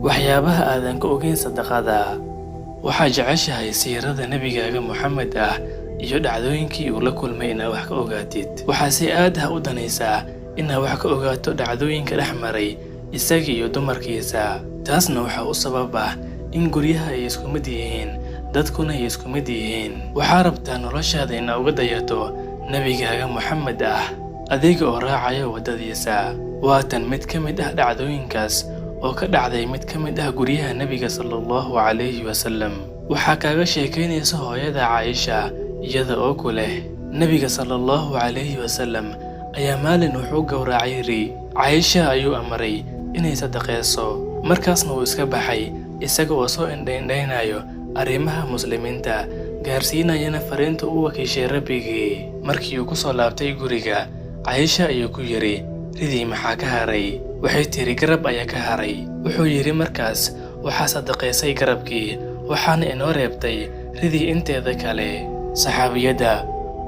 Waxyaabaha aadan ka ogeyn sadaqada. Waxaa jeceshahay siirada nabigaaga Muxamed ah iyo dhacdooyinkii uu la kulmay inaad wax ka ogaatid. Waxaa si aad ah u danaysaa inaad wax ka ogaato dhacdooyinka dhex maray isaga iyo dumarkiisa. Taasna waxaa u sabab ah in guryaha ay isku mid yihiin, dadkuna ay isku mid yihiin. Waxaa rabtaa noloshaada inaad uga dayato nabigaaga Muxamed ah, adiga oo raacaya waddadiisa. Waa tan mid ka mid ah dhacdooyinkaas oo ka dhacday mid ka mid ah guryaha Nabiga sallallahu calayhi wasallam. Waxaa kaaga sheekaynaysa hooyada Caaisha iyada oo ku leh: Nabiga sallallahu calayhi wasallam ayaa maalin wuxuu gowracay ri. Caaisha ayuu amray inay sadaqeyso. Markaasna wuu iska baxay isaga oo soo indhaindhaynayo arrimaha muslimiinta, gaarsiinayana fariinta u wakiishay Rabbigii. Markii uu ku soo laabtay guriga, Caaisha ayuu ku yidhi: "Ridii maxaa ka haray?" Waxay tiri: "Garab ayaa ka haray." Wuxuu yidhi markaas: "Waxaa sadaqaysay garabkii, waxaana inoo reebtay ridii inteeda kale." Saxaabiyadda,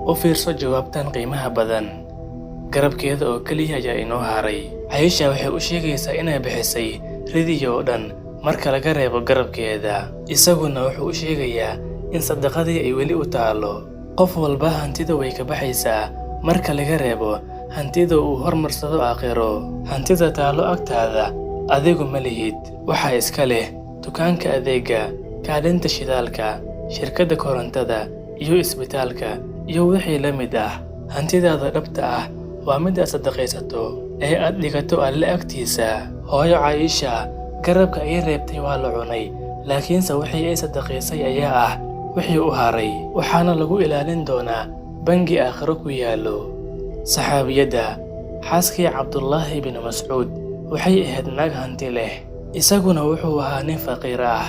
u fiirso jawaabtan qiimaha badan. Garabkeeda oo keliya ayaa inoo haray. Caaisha waxay u sheegaysaa inay bixisay ridii oo dhan marka laga reebo garabkeeda. Isaguna wuxuu u sheegayaa in sadaqadii ay weli u taalo. Qof walba hantida way ka baxaysaa marka laga reebo hantida uu hormarsado aakhiro. Hantida taalo agtaada adigu ma lihid. Waxaa iska leh dukaanka adeega, kaalinta shidaalka, shirkadda korontada, iyo isbitaalka, iyo wixii la mid ah. Hantidaada dhabta ah waa mid aad sadaqaysato ee aad dhigato Alle agtiisa. Hooyo Caaisha garabka ay reebtay waa la cunay, laakiinse wixii ay sadaqaysay ayaa ah wixii u haray, waxaana lagu ilaalin doonaa bangi aakhiro ku yaallo. Saxaabiyadda, xaaskii Cabdullaahi bin Mascuud waxay ahayd naag hanti leh, isaguna wuxuu ahaa nin faqiir ah.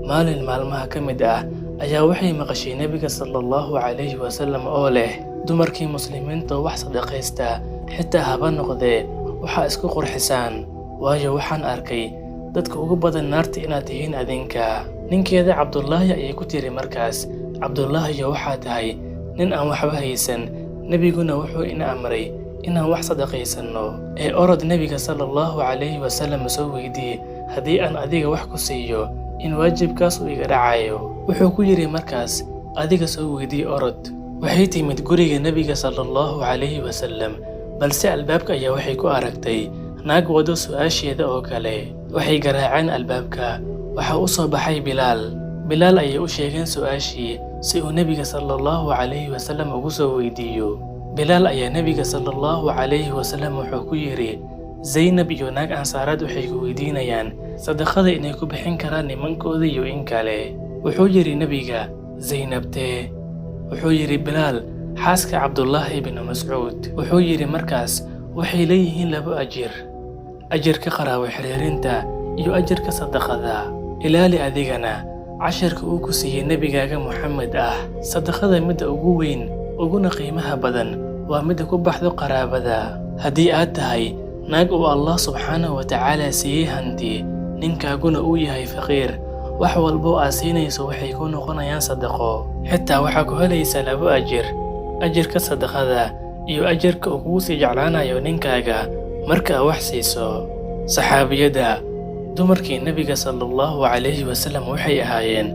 Maalin maalmaha ka mid ah ayaa waxay maqashay Nebiga sallallahu calayhi wasallam oo leh: "Dumarkii muslimiinta wax sadaqaysta, xitaa haba noqdee waxaa isku qurxisaan, waayo waxaan arkay dadka ugu badan naarta inaad tihiin adinka." Ninkeeda Cabdullaahi ayay ku tiri markaas: "Cabdullaahiyo, waxaa tahay nin aan waxba haysan, nebiguna wuxuu ina amray inaan wax sadaqaysanno, ee orod Nebiga sallallahu calayhi wasallam soo weydii haddii aan adiga wax ku siiyo in waajibkaas uu iga dhacayo." Wuxuu ku yidhi markaas: "Adiga soo weydii, orod." Waxay timid guriga Nebiga sallallahu calayhi wasallam, balse albaabka ayaa waxay ku aragtay naag wado su'aasheeda oo kale. Waxay garaaceen albaabka. Waxaa u soo baxay Bilaal. Bilaal ayay u sheegeen su'aashii si uu Nebiga sallallahu calayhi wasallam ugu soo weydiiyo. Bilaal ayaa Nebiga sallallahu calayhi wasallam wuxuu ku yidhi: "Zaynab iyo naag ansaaraad waxay ku weydiinayaan sadaqada inay ku bixin karaan nimankooda iyo in kale." Wuxuu yidhi Nebiga: "Zaynabtee?" Wuxuu yidhi Bilaal: "Xaaska Cabdullaahi bin Mascuud." Wuxuu yidhi markaas: "Waxay leeyihiin labo ajir, ajirka qaraabo xiriirinta iyo ajirka sadaqada." Ilaali adigana cashirka uu ku siiyey nebigaaga Muxamed ah. Sadaqada midda ugu weyn uguna qiimaha badan waa midda ku baxdo qaraabada. Haddii aad tahay naag uu Allah subxaanahu wa tacaala siiyey hanti, ninkaaguna uu yahay faqiir, wax walbo aad siinayso waxay ku noqonayaan sadaqo. Xitaa waxaa ku helaysaa labo ajir: ajirka sadaqada iyo ajirka uu kugu sii jeclaanayo ninkaaga marka aad wax siiso. Saxaabiyadda, dumarkii Nebiga sallallahu calayhi wasallam waxay ahaayeen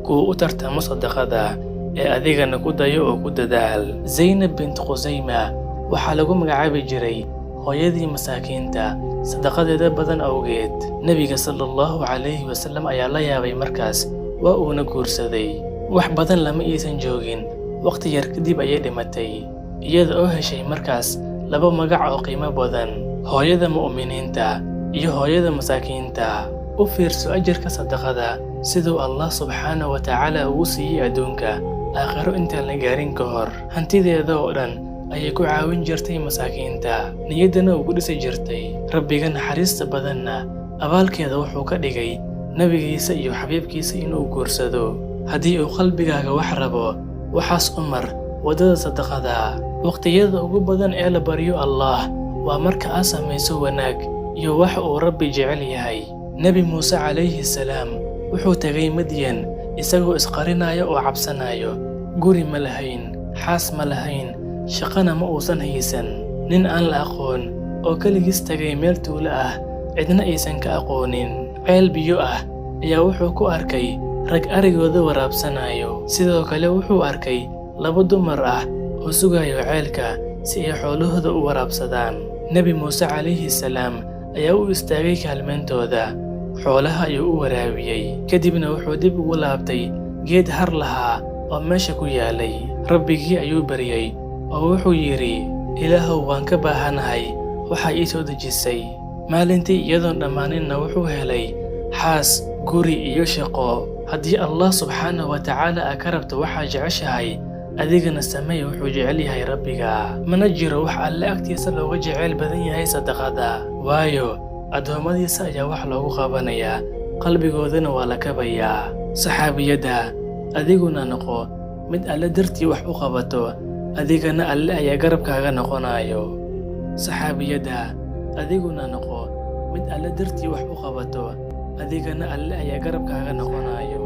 kuwa u tartamo sadaqada, ee adigana ku dayo oo ku dadaal. Zaynab bint Khusayma waxaa lagu magacaabi jiray hooyadii masaakiinta sadaqadeeda badan awgeed. Nebiga sallallahu calayhi wasallam ayaa la yaabay markaas, waa uuna guursaday. Wax badan lama iisan joogin, waqti yar kadib ayay dhimatay, iyada oo heshay markaas laba magac oo qiimo badan: hooyada mu'miniinta iyo hooyada masaakiinta. U fiirso ajarka sadaqada siduu Allah subxaanahu wa tacaala ugu siiyey adduunka, aakhiro intaan la gaarin ka hor. Hantideeda oo dhan ayay ku caawin jirtay masaakiinta, niyaddana ugu dhisi jirtay. Rabbiga naxariista badanna abaalkeeda wuxuu ka dhigay nebigiisa iyo xabiibkiisa inuu guursado. Haddii uu qalbigaaga wax rabo, waxaas u mar waddada sadaqada. Waqtiyada ugu badan ee la baryo Allah waa marka aad samayso wanaag iyo wax uu Rabbi jecel yahay. Nebi Muuse calayhi salaam wuxuu tegay Madyan isagoo isqarinaya oo cabsanayo. Guri ma lahayn, xaas ma lahayn, shaqana ma uusan haysan. Nin aan la aqoon oo keligiis tagay meel tuulo ah, cidna aysan ka aqoonin. Ceel biyo ah ayaa wuxuu ku arkay rag arigooda waraabsanayo. Sidoo kale wuxuu arkay laba dumar ah oo sugayo ceelka si ay xoolahooda u waraabsadaan. Nebi Muuse calayhi salaam ayaa u istaagay kaalmayntooda. Xoolaha ayuu u waraabiyey. Kadibna wuxuu dib ugu laabtay geed har lahaa oo meesha ku yaalay. Rabbigii ayuu baryay oo wuxuu yidhi, "Ilaahow, waan ka baahanahay waxaa ii soo dejisay." Maalintii iyadoon dhammaaninna wuxuu helay xaas, guri iyo shaqo. Haddii Allah subxaanahu wa tacaala aa ka rabto waxaa jeceshahay, adigana sameey wuxuu jecel yahay Rabbiga. Mana jiro wax Alle agtiisa looga jeceyl badan yahay sadaqada, waayo addoommadiisa ayaa wax loogu qabanayaa, qalbigoodana waa la kabayaa. Saxaabiyadda, adiguna noqo mid Alle dartii wax u qabato, adigana Alle ayaa garabkaaga noqonayo. Saxaabiyadda, adiguna noqo mid Alle dartii wax u qabato, adigana Alle ayaa garabkaaga noqonayo.